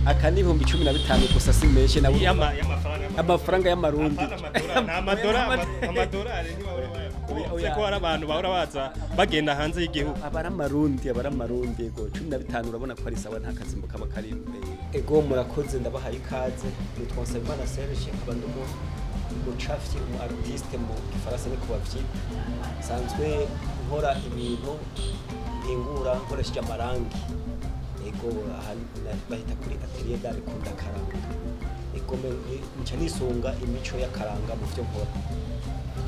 Aka ni 15,000 gusa, si menshi na Y'amafaranga? Amafaranga y'amarundi. Amadolari ntibahora bayavuga ko hari abantu bahora baza bagenda hanze y'igihugu. Aba ari amarundi, aba ari amarundi. Ego, 15 urabona ko ari sawa, nta kazimbo kaba kari. Ego, murakoze, ndabahaye ikaze. Nitwa Nsabimana Serge, nkaba ndi umucafyi, umu artiste mu gifaransa niko bavyita. Nsanzwe nkora ibintu mpingura nkoresheje amarangi. Ego, aha bahita kuri atelier d'art Kunda Karanga. Ego, nca nisunga imico y'akaranga mu vyo nkora.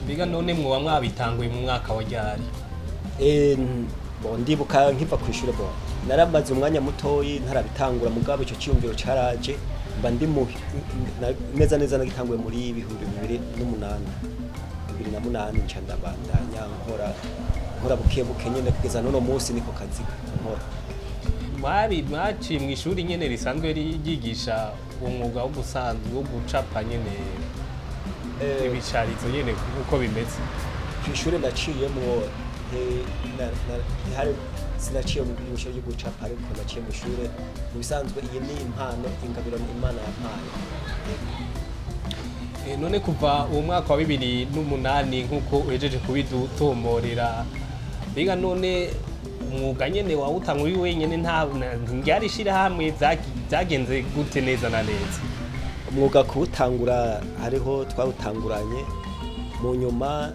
Mbega none mwoba mwabitanguye mu mwaka wa ryari? Bon, ndibuka nkiva ku ishure. Bon, naramaze umwanya mutoyi ntarabitangura, mugabo ico ciyumviro caraje mba ndi mu neza neza nagitanguye muri 2008, 2008, nca ndabandanya nkora buke buke nyene kugeza n'uno munsi niko kazi nkora. Mwari mwaciye mu ishuri nyene risanzwe ryigisha umwuga wo gusanzwe wo gucapa nyene ibisharizo nyene uko bimeze? Kw'ishure naciyemwo ntihari, sinaciye mu ishuri ryo gucapa, ariko naciye mu ishure mu bisanzwe. Iyi ni impano, ingabirano Imana yampaye. None kuva uwo mwaka wa 2008 nk'uko uhejeje kubidutomorera, mbega none umwuga nyene wawutanguye wenyene, nta ntiryari ishirahamwe, vyagenze gute neza na neza? Umwuga kuwutangura hariho twawutanguranye, mu nyuma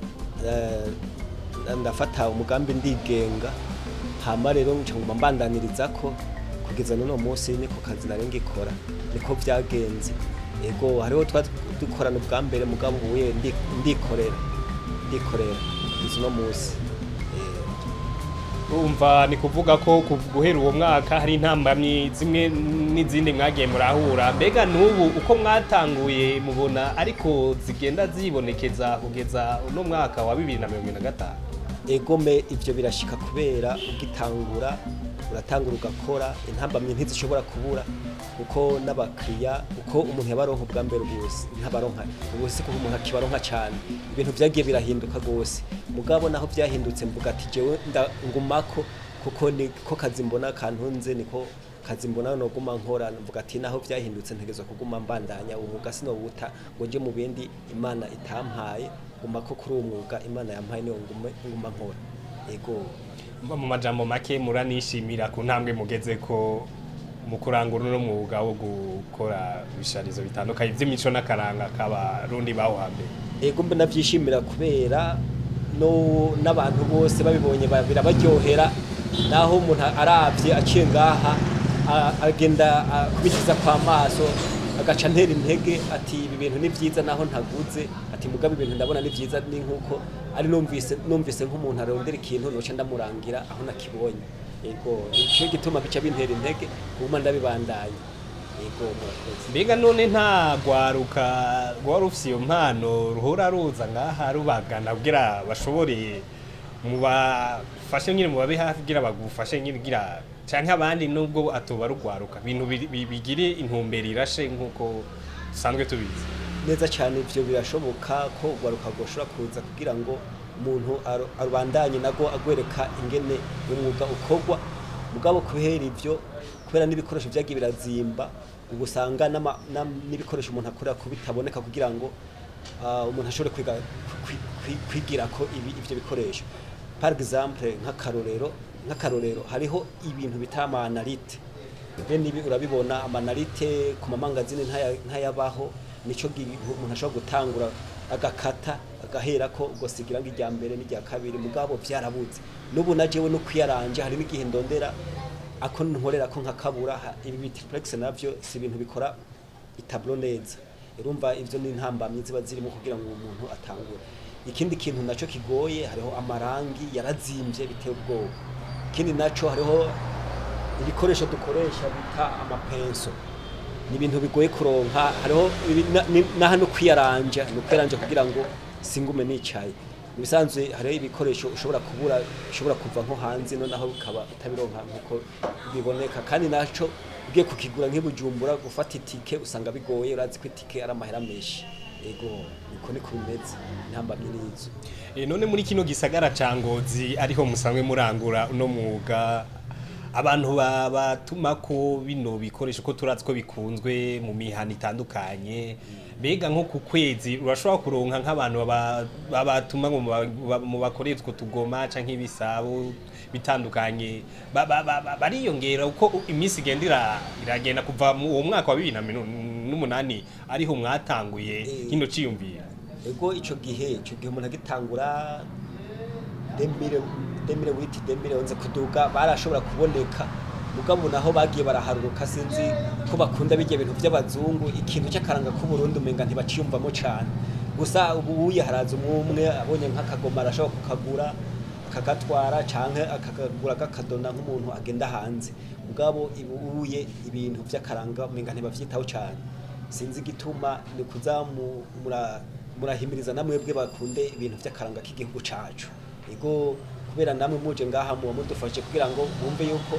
ndafata umugambi ndigenga, hama rero nca nguma mbandaniriza ko kugeza n'uno munsi niko kazi nari ngikora, niko vyagenze. Ego, hariho twa dukorana ubwa mbere, mugabo ubuye ndikorera kugeza uno munsi. Urumva ni kuvuga ko guhera uwo mwaka hari intambamyi zimwe n'izindi mwagiye murahura. Mbega n'ubu uko mwatanguye mubona ariko zigenda zibonekeza kugeza uno mwaka wa 2025? Egome, ivyo birashika kubera ugitangura uratangura ugakora, intambamyi ntizishobora kubura, kuko n'abakiriya uko umuntu yabaronka ubwa mbere ubusi ntabaronka ubusi, kuko umuntu akibaronka cyane. Ibintu vyagiye birahinduka gose, mugabo naho vyahindutse mvuga ati jewe ngumako kuko niko kazi mbona kantunze, niko kazi mbona noguma nkora. Mvuga ati naho vyahindutse ntegerezwa kuguma mbandanya umwuga, sinowuta ngo nje mu bindi Imana itampaye. Ngumako kuri uwo mwuga Imana yampaye, niwo nguma nkora. Ego. Mu majambo make, muranishimira ku ntambwe mugeze ko mu kurangura uno mwuga wo gukora ibisharizo bitandukanye vy'imico n'akaranga k'abarundi baho hambere? Ego, mbe navyishimira kubera no n'abantu bose babibonye birabaryohera. Naho umuntu aravye aciye ngaha agenda akubitiza kwa maso, agaca ntera intege ati ibi bintu ni vyiza, naho ntaguze, ati mugabo ibintu ndabona ni vyiza. Ni nkuko ari numvise nk'umuntu arondera ikintu, noca ndamurangira aho nakibonye. Ego, nico gituma bica bintera intege kuguma ndabibandanya. Ego, murakoze. Mbega none nta rwaruka rwari rufise iyo mpano ruhora ruza ngaha rubagana kugira bashobore mubafashe nyine, mubabe hafi kugira bagufashe nyine, kugira canke abandi nubwo atoba rugwaruka, ibintu bigire intumbero irashe nk'uko dusanzwe tubizi? Neza cyane, ivyo birashoboka ko urwaruka rwoshobora kuza kugira ngo umuntu arubandanye nago agwereka ingene umwuga ukorwa. Mugabo kubera ivyo, kubera n'ibikoresho vyagiye birazimba, ubu usanga n'ibikoresho umuntu akorera ko bitaboneka kugira ngo umuntu ashobore kwiga kwigirako ivyo bikoresho. Par exemple, nk'akarorero hariho ibintu bita ama analyte. Bene ibi urabibona, ama analyte ku mamangazini ntayabaho. Nico umuntu ashobora gutangura agakata agaherako ugasigira ngo irya mbere n'irya kabiri, mugabo vyarabuze. N'ubu na jewe no kwiyaranje hari n'igihe ndondera ako nkorera ko nkakabura. Ibi bitriplex navyo si ibintu bikora i tableau neza. Urumva ivyo ni intambamyi ziba zirimo kugira ngo umuntu atangure. Ikindi kintu naco kigoye, hariho amarangi yarazimvye biteye ubwoba. Ikindi naco, hariho ibikoresho dukoresha bita ama pinceaux. Ni ibintu bigoye kuronka. Hariho naha no kwiyaranja, ni ukwiyaranja kugira ngo singume nicaye. Mu bisanzwe hariho ibikoresho ushobora kubura, ushobora kuva nko hanze, noneho bikaba utabironka nkuko biboneka. Kandi naco ugiye kukigura nk'ibujumbura, gufata itike usanga bigoye. Urazi ko itike ari amahera menshi. Ego, niko niko bimeze, intambamyi nizo. None muri kino gisagara ca Ngozi ariho musanzwe murangura uno mwuga, abantu batumako bino bikoresho, ko turazi ko bikunzwe mu mihana itandukanye, mbega nko ku kwezi urashobora kuronka nk'abantu babatuma ngo mubakorere utwo tugoma canke ibisabo bitandukanye, bariyongera uko iminsi igenda iragenda kuva mu uwo mwaka wa 2008 ariho mwatanguye kino ciyumviro? Ego, ico gihe umuntu agitangura 2008, 2011 kuduga, barashobora kuboneka. Mugabo naho bagiye baraharuruka, sinzi ko bakunda bijya bintu by'abazungu, ikintu cy'akaranga k'Uburundi umenga ntibaciyumvamo cane. Gusa ubu uye haraza umwe abonye nk'akagoma arashobora kukagura akagatwara, canke akakagura kakadona nk'umuntu agenda hanze. Mugabo ubu uye ibintu by'akaranga umenga ntibavyitaho cane, sinzi igituma. Ni kuza murahimiriza namwebwe bakunde ibintu by'akaranga k'igihugu cacu. Ego, kubera namwe muje ngaha muba mudufashe kugira ngo bumve yuko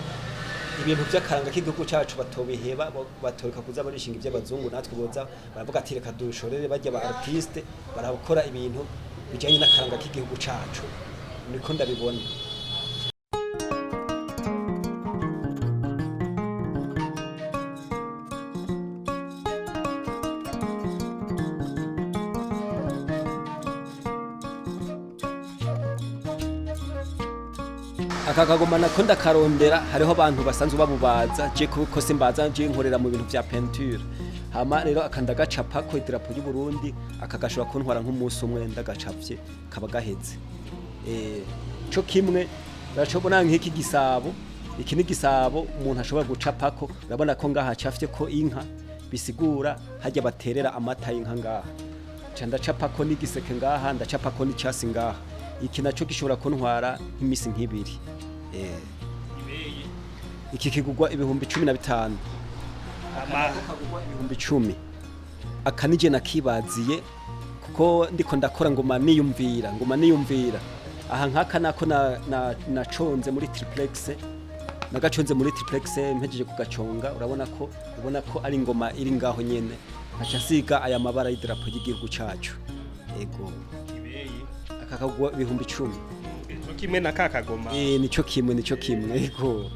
ibintu by'akaranga k'igihugu cacu batobiheba, batoreka kuza barishinga iby'abazungu. Natwe boza baravuga ati reka dushorere bajya ba artiste barakora ibintu bijanye n'akaranga k'igihugu cacu. Niko ndabibona. Aka kagoma nako ndakarondera. Hariho abantu basanzwe babubaza, je kuko simbaza, je nkorera mu bintu vya peinture. Hama rero aka ndagacapa ko idarapo y'u Burundi. Aka gashobora kuntwara nk'umunsi umwe ndagacapye, kaba gaheze. Co kimwe urashobora nk'iki gisabo, iki ni gisabo umuntu ashobora gucapako. Urabona ko ngaha hacafye ko inka, bisigura hajya baterera amata y'inka ngaha. Ca ndacapako n'igiseke ngaha, ndacapako n'icyasi ngaha. Iki naco gishobora kuntwara nk'imisi nk'ibiri. Iki kigugwa 15,000. Kagugwa 10,000. Aka nije nakibaziye kuko ndiko ndakora ngoma niyumvira, ngoma niyumvira. Aha nkaka nako naconze muri triplex, nagaconze muri triplex. Mpejeje kugaconga, urabona ko ubona ko ari ingoma iri ngaho nyene, nkaca nsiga aya mabara y'idarapo ry'igihugu cacu. Ego, aka kagugwa 10,000. Nico kimwe na ka kagoma? Nico kimwe, nico kimwe, ego.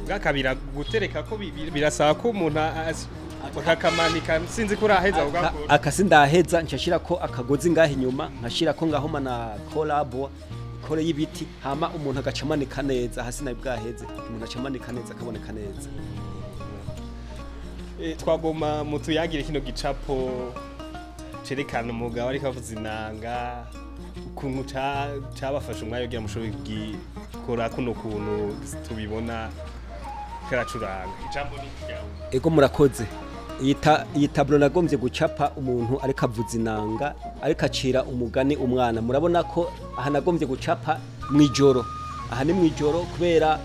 Bwakabira gutereka ko birasaba ko umuntu akakamanika, sinzi ko uraheza ugakora. Aka sindaheza, nshashira ko akagozi ngaho inyuma, nkashira ko ngaho mana kolabo kore y'ibiti, hama umuntu agaca amanika neza. Hasi nabi bwaheze, umuntu aca amanika neza, akaboneka neza. Twagoma mutuyagire kino gicapo cerekana umugabo ariko avuza inanga, ukuntu cabafashe umwanya kugira mushobore kugikora kuno kuntu tubibona karacuranga. Ijambo ni ryawe. Ego, murakoze. Iyi tableau nagombye gucapa umuntu ariko avuza inanga, ariko acira umugani umwana. Murabona ko aha nagombye gucapa mwijoro. Aha ni mwijoro kubera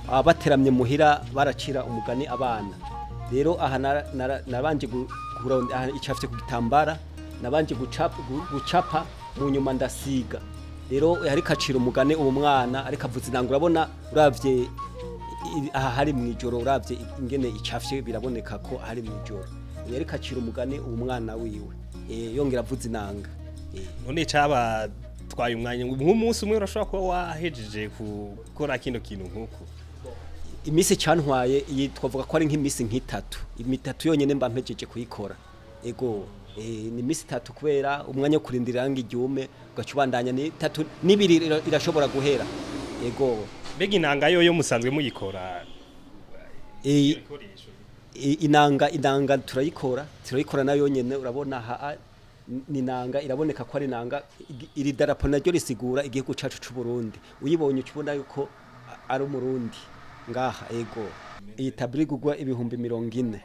abateramye muhira baracira umugani abana. Rero aha nabanje aha icafye ku gitambara, nabanje gucapa, mu nyuma ndasiga. Rero ariko acira umugani uwo mwana, ariko avuza inanga. Urabona, uravye aha hari mwijoro, uravye ingene icafye biraboneka ko hari mwijoro. Yariko acira umugani uwo mwana wiwe, yongera avuza inanga. None cabatwaye umwanya nk'umunsi umwe, urashobora kuba wahejeje gukora kino kintu nk'uku? Imisi cantwaye iyi twavuga ko ari nk'imisi nk'itatu, imitatu yonyene mba mpejeje kuyikora. Ego, ni imisi itatu kubera umwanya wo kurindira irangi ryume, ugaca ubandanya. Ni itatu n'ibiri irashobora guhera. Ego. Mbega inanga yoyo musanzwe muyikora? Ibikoresho? Inanga turayikora, turayikora nayo nyene. Urabona ha ni inanga, iraboneka ko ari inanga. Iri darapo naryo risigura igihugu cacu c'u Burundi. Uyibonye ucubona yuko ari umurundi ngaha. Ego, iyi tableau igugwa 40,000,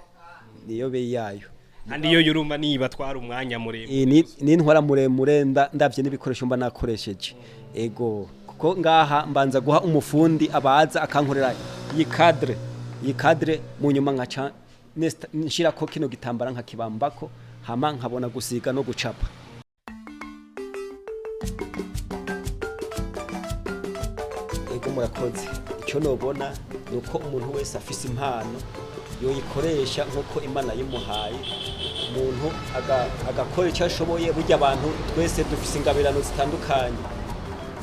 niyo beyi yayo. Kandi iyo yuruma niba twara umwanya muremure. Iyi ni intwara muremure, ndavye n'ibikoresho mba nakoresheje. Ego, kuko ngaha mbanza guha umufundi abaza akankorera iyi cadre, iyi cadre, mu nyuma nkaca nshirako kino gitambara nkakibambako, hama nkabona gusiga no gucapa. Ego, murakoze. Icyo nobona ni uko umuntu wese afise impano yoyikoresha nk'uko Imana yimuhaye. Umuntu agakora icyo ashoboye. Burya abantu twese dufise ingabirano zitandukanye.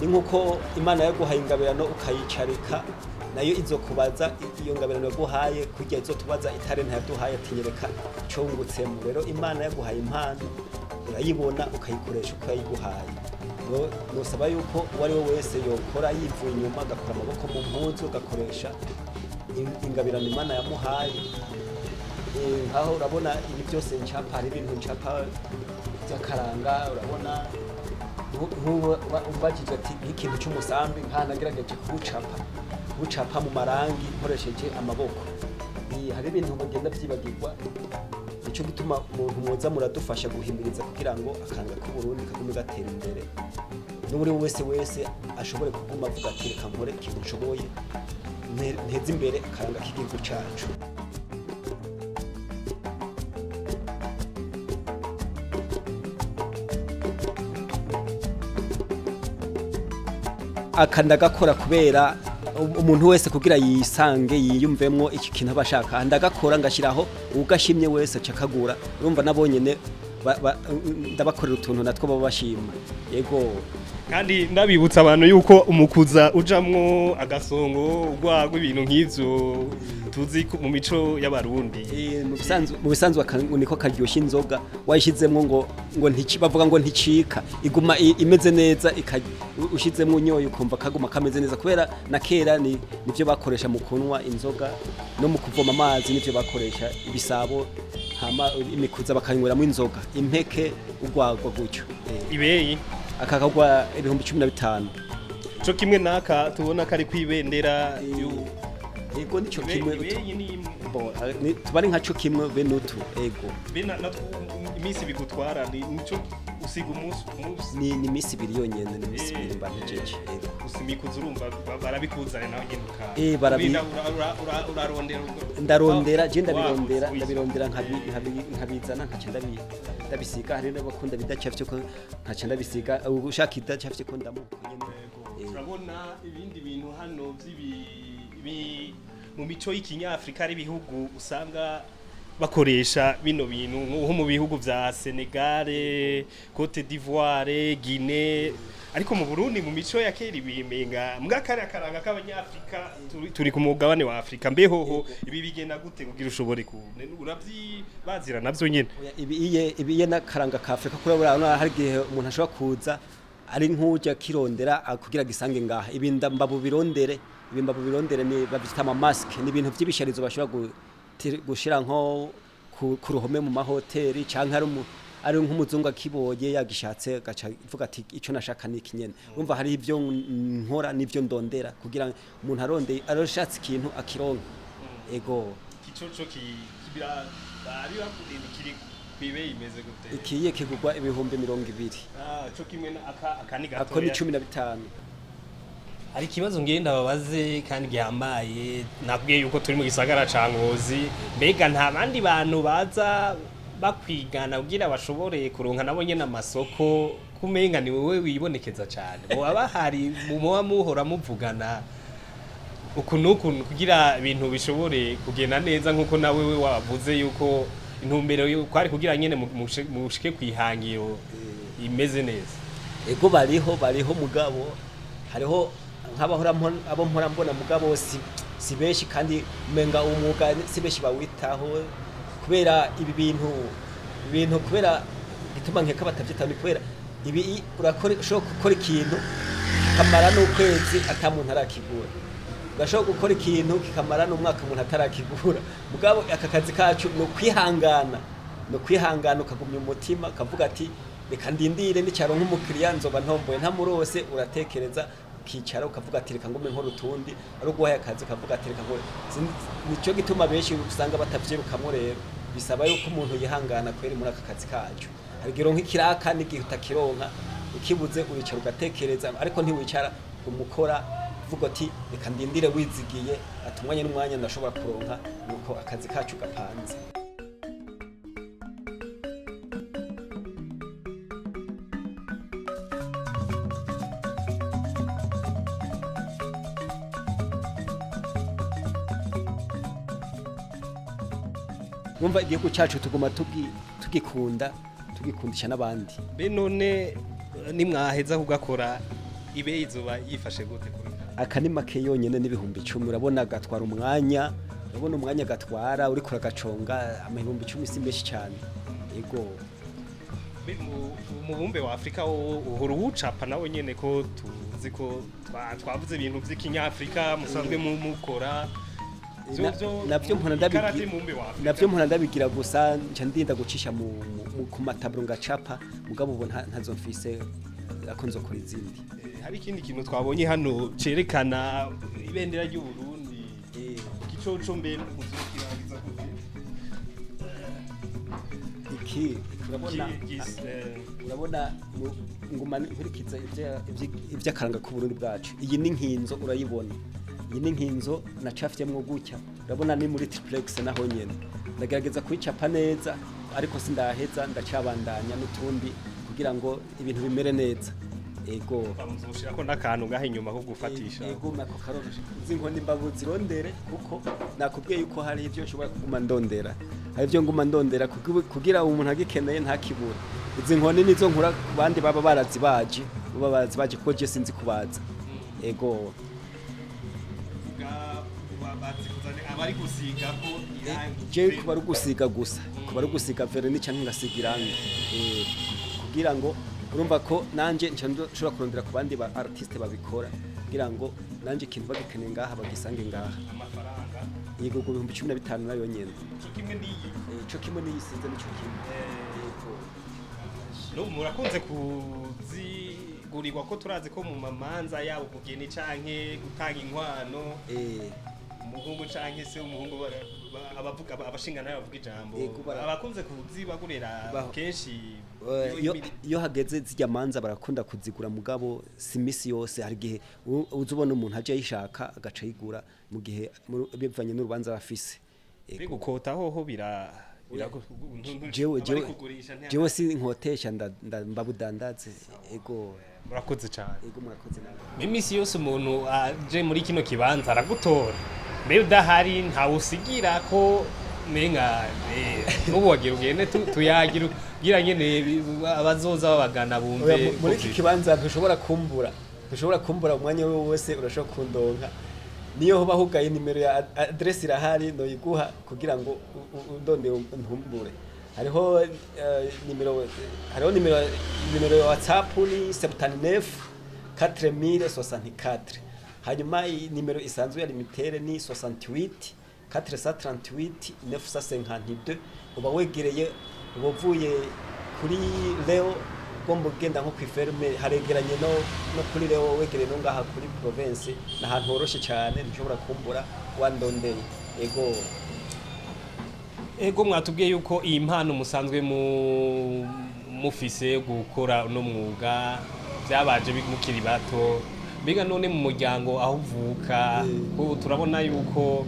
Ni nk'uko Imana yaguhaye ingabirano ukayicarika, nayo izokubaza iyo ngabirano yaguhaye. Kurya izotubaza itarenta yaduhaye, atinyereka icyo wungutsemo. Rero Imana yaguhaye impano, urayibona ukayikoresha uko yayiguhaye. Nosaba yuko uwo ari we wese yokora yivuye inyuma, agakora amaboko mu mpuzu, agakoresha ingabirano Imana yamuhaye. Nkaho urabona ibi byose ncapa, hari ibintu ncapa by'akaranga. Urabona nk'ubu umbajije ati nk'ikintu cy'umusambi, nkaha nagerageje kuwucapa mu marangi nkoresheje amaboko. Hari ibintu bagenda byibagirwa. Nico gituma umuntu muza muradufasha guhimiriza kugira ngo akaranga k'Uburundi kagume gatera imbere, n'uri wese ashobore kuguma avuga ati reka nkore ikintu nshoboye, nteze imbere akaranga k'igihugu cacu. Aka ndagakora kubera umuntu wese kugira yisange, yiyumvemwo iki kintu aba ashaka. Ndagakora ngashyiraho, ugashimye wese aca akagura. Urumva nabo nyene ndabakorera utuntu natwo baba bashima, yego. Kandi ndabibutsa abantu yuko umukuza ujamwo agasongo, urwagwa, ibintu nk'ivyo tuzi mu mico y'Abarundi. Mu bisanzwe niko karyoshya inzoga. Wayishizemwo ngo ntici, bavuga ngo nticika, iguma imeze neza. Ushizemwo unyoye ukumva kaguma kameze neza, kubera na kera ni nivyo bakoresha mu kunywa inzoga no mu kuvoma amazi, nivyo bakoresha ibisabo, hama imikuza bakanyweramo inzoga, impeke, urwagwa gutyo. Ibeyi? Aka kagwa 15,000. Co kimwe n'aka tubona kari kwibendera. Yego, nico kimwe. Ibeyi ni imwe? Bo, tuba ari nka co kimwe bene utu, ego. Be natwo iminsi bigutwara nico usiga umunsi umunsi? Ni imisi 2 yonyene, ni imisi 2 mba mpejeje, ego. Gusa imikuza urumva barabikuzana nawe nyene Eh, urarondera Ndarondera je, ndabirondera. Wakoze. Ndabirondera nkabizana, nkaca ndabisiga. Hari n'abakunda bidacafye ko, nkaca ndabisiga. Ushaka idacafye ko ndamuha nyene. Turabona ibindi bintu hano mu mico y'ikinyafrika, ari ibihugu usanga bakoresha bino bintu nko mu bihugu vya Senegal, Cote d'Ivoire, Guinée, ariko mu Burundi mu mico ya kera ibimenga mbwa kari akaranga k'Abanyafrika. Turi ku mugabane wa Afrika. Mbehoho ibi bigenda gute kugira ushobore ku uravyibazira navyo nyene? Oya, ibiye n'akaranga ka Afrika, kuri urabona hari igihe umuntu ashobora kuza ari nk'ujya kirondera kugira gisange ngaha. Ibi mbabubirondere, ibi mbabubirondere ni bavyita ama masque, ni ibintu vy'ibisharizo bashobora gushira nko ku ruhome mu mahoteli, canke ari nk'umuzungu akibonye yagishatse gaca ivuga ati ico nashaka ni iki nyene. Urumva hari ivyo nkora n'ivyo ndondera kugira umuntu arondeye, arashatse ikintu akironka, ego. Ikicoco kibira bari bakudenda kiri kwibe imeze gute? Ikiye kigurwa 20,000. Ah, co kimwe na aka, aka ni Ako ni gatoya. 15. Hari ikibazo ngenda babaze kandi gihambaye. Nakubwiye yuko turi mu gisagara ca Ngozi. Mbega nta bandi bantu baza bakwigana kugira bashobore kuronka nabo nyene amasoko? Kumenga ni wewe wibonekeza cane, boba bahari muba muhora muvugana uku n'uku kugira ibintu bishobore kugenda neza, nk'uko nawe we wavuze yuko intumbero yuko ari kugira nyene mushike kwihangiro imeze neza? Ego, bariho, bariho, mugabo hariho nk'abahora abo mpora mbona, mugabo si benshi, kandi umenga umwuga si benshi bawitaho kubera ibi bintu, kubera gituma nkeka batavyitaho ni kubera ibi urakora, ushobora gukora ikintu kikamara n'ukwezi ata muntu arakigura, ugashobora gukora ikintu kikamara n'umwaka umuntu atarakigura. Mugabo aka kazi kacu ni ukwihangana, ni ukwihangana, ukagumya umutima, ukavuga ati reka ndindire, nicyaro nk'umukiriya nzoba ntomboye, ntamurose. Uratekereza, ukicara, ukavuga ati reka ngume nkora utundi, ari uguhaye akazi ukavuga ati reka nkore. Nico gituma benshi usanga batavyirukamwo. Rero bisaba yuko umuntu yihangana kweri muri aka kazi kacu. Hari igihe uronka ikiraka n'igihe utakironka. Ukibuze uricara ugatekereza, ariko ntiwicara umukora. Kuvuga ati reka ndindire wizigiye ati umwanya n'umwanya ndashobora kuronka, nuko akazi kacu gapanze. Wumva igihugu cyacu tuguma tugikunda, tugikundisha n'abandi. Be none nimwaheza kugakora, ibe izuba yifashe gute kuri? Aka ni make yonyene n'10,000. Urabona gatwara umwanya, urabona umwanya gatwara uriko uragaconga. 10,000 si menshi cyane, yego. Be umubumbe wa Afrika wo uhora uwucapa nawe nyene, ko tuzi ko twavuze ibintu vy'ikinyafrika musanzwe mukora? Navyo mpora ikarata ndabigira. y'umubumbe wa Afrika. Navyo mpora ndabigira, gusa nca ndinda gucisha ku mataburo ngacapa, mugabo ubu ntazo mfise, ako nzokora izindi. Hari ikindi kintu twabonye hano cerekana ibendera ry'u Burundi. Igicoco mbe muzokirangiza gute? Iki urabona Ki- urabona nguma nkurikiza ivy'akaranga k'Uburundi bwacu. Iyi ni nkinzo, urayibona, iyi ni nkinzo nacafyemwo gutya. Urabona ni muri triplex, naho nyene ndagerageza kuyicapa neza, ariko sindaheza, ndacabandanya n'utundi kugira ngo ibintu bimere neza, ego. Muzoshirako n'akantu ngaha inyuma ko gufatisha? Ego, nako karoroshe. Izi nkoni mbabu zirondere, kuko nakubwiye yuko hari ibyo nshobora kuguma ndondera, hari ibyo nguma ndondera kugira umuntu agikeneye ntakibura. Izi nkoni nizo nkura ku bandi baba barazibaje, baba barazibaje, kuko je sinzi kubaza, ego. Abari gusiga ko irangi? Je kuba ari ugusiga gusa, kuba ari ugusiga vernis canke ngasiga irangi, kugira ngo urumva ko nanje nca nshobora kurondera ku bandi ba artiste babikora, kugira ngo nanje ikintu bagikeneye ngaha bagisange ngaha. Amafaranga? Yego, 15,000 nayo nyene. Co kimwe n'iyi? Ico kimwe n'iyisize nico kimwe. Yego. No murakunze kuzigurirwa, ko turazi ko mu mamanza yabo ubugeni canke gutanga inkwano, umuhungu canke se umuhungu abavuga abashinga nayo bavuga ijambo, Yego, abakunze kuzibagurira kenshi? Iyo hageze zirya manza barakunda kuzigura, mugabo si misi yose. Hari igihe uza ubona umuntu aje ayishaka agaca ayigura mu gihe bivanye n'urubanza bafise. Yego. Bigukota hoho bira Jewe abari jewe kugurisha jewe sinkotesha, mbabudandaze, ego. Murakoze cane. Ego, murakoze nawe. Imisi yose umuntu aje muri kino kibanza aragutora, mbe udahari ntawusigira ko nenga n'ubu wagira ugende tuyagira kugira nyene abazoza babagana bumve. Oya, muri iki ko kibanza ntushobora kumbura, ntushobora kumbura. Umwanya we wose urashobora kundonka, niyo hoba hugaye nimero ya adresse irahari, noyiguha kugira ngo undondeye ntumbure. Hariho nimero, hariho nimero ya WhatsApp ni 79 4064, hanyuma iyi nimero isanzwe ya limitere ni 68 438 952. Uba wegereye, uba uvuye kuri Leo ugomba ugenda nko kw'iferme, haregeranye no kuri Leo, wegereye no ngaha kuri province, ni ahantu horoshe cyane, ntushobora kumbura wandondeye, ego. Ego, mwatubwiye yuko iyi mpano musanzwe mu mufise gukora uno mwuga byabaje mukiri bato. Mbega none mu muryango aho uvuka, ubu turabona yuko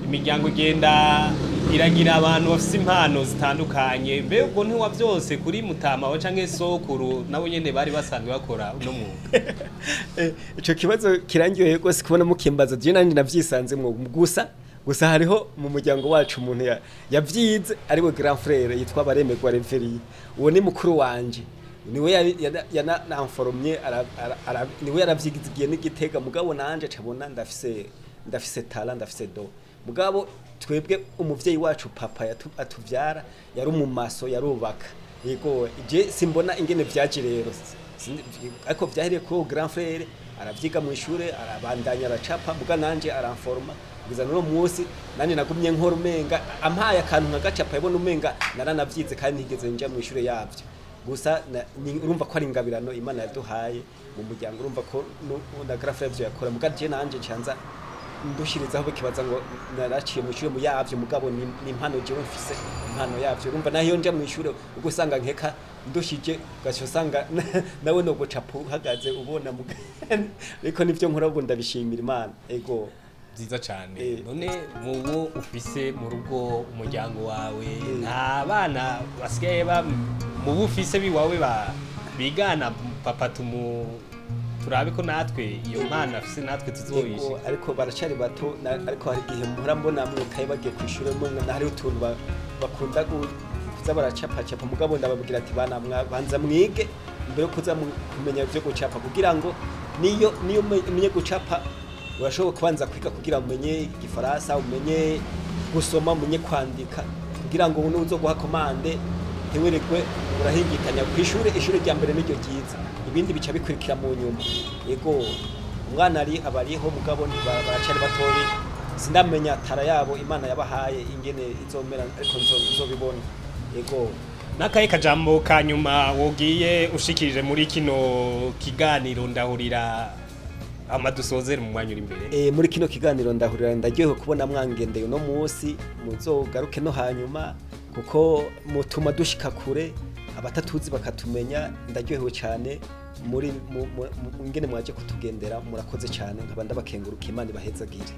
imiryango igenda iragira abantu bafise impano zitandukanye, mbe ubwo ntiwa byose kuri mutama wawe canke sokuru nabo nyene bari basanzwe bakora uno mwuga? Ico kibazo kirangiye rwose kubona mukimbaza, je nanje navyisanzemwo. Gusa hariho mu muryango wacu umuntu yavyize, ariwe grand frère yitwa Baremegwa Reveriye. Uwo ni mukuru wanje, niwe yanamforomye, niwe yaravyigiye n'igitega. Mugabo nanje cabona ndafise talent, ndafise don. Mugabo twebwe umuvyeyi wacu papa atuvyara yari umumaso, yarubaka, yego. Je simbona ingene vyaje rero, ariko vyahereye kuri uwo grand frère, aravyiga mu ishure, arabandanya aracapa, muga nanje aramforoma kugeza n'uno munsi. Nanje nagumye nkora, umenga ampaye akantu nkagacapa yabona umenga naranavyize, kandi ntigeze nja mu ishure yavyo. Gusa urumva ko ari ingabirano Imana yaduhaye mu muryango. Urumva ko na grand frère ivyo yakora, muga je nanje ncanza ndushirizaho bakibaza ngo naraciye mu ishure mu yavyo, mugabo ni impano jewe mfise, impano yavyo. Urumva naho iyo nja mu ishure ubwo usanga nkeka ndushije, ugaca usanga nawe no gucapa uhagaze ubona ariko nivyo nkora ubu ndabishimira Imana. Ego. Byiza cyane. None mubo ufise mu rugo, umuryango wawe, nta bana basigaye ba mubo ufise biwawe ba bigana papa, tumu turabe ko natwe iyo mpano afise natwe tuzoyishe? Ego, ariko baracari bato, ariko hari igihe mpora mbona mwikaye bagiye kw'ishure, mbona hari utuntu bakunda kuza baracapacapa, mugabo ndababwira ati bana banza mwige mbere yo kuza kumenya ivyo gucapa, kugira ngo niyo umenye gucapa urashobora kubanza kwiga kugira umenye igifaransa, umenye gusoma, umenye kwandika, kugira ngo nuzo guha commande ntiwirirwe urahingikanya kw'ishure. Ishure rya mbere niryo ryiza, ibindi bica bikurikira mu nyuma. Yego, umwana ari aba ariho, mugabo baracari batoyi, sindamenya tara yabo Imana yabahaye ingene izomera, ariko nzobibona. Yego. N'akahe kajambo ka nyuma wogiye ushikirije muri kino kiganiro ndahurira, amadusozere mu mwanya uri imbere? Muri kino kiganiro ndahurira, ndaryohewe kubona mwangendeye uno munsi. Muzogaruke no hanyuma, kuko mutuma dushika kure, abatatuzi bakatumenya. Ndaryohewe cyane muri ingene mwaje kutugendera, murakoze cyane, nkaba ndabakenguruka. Imana ibahezagire.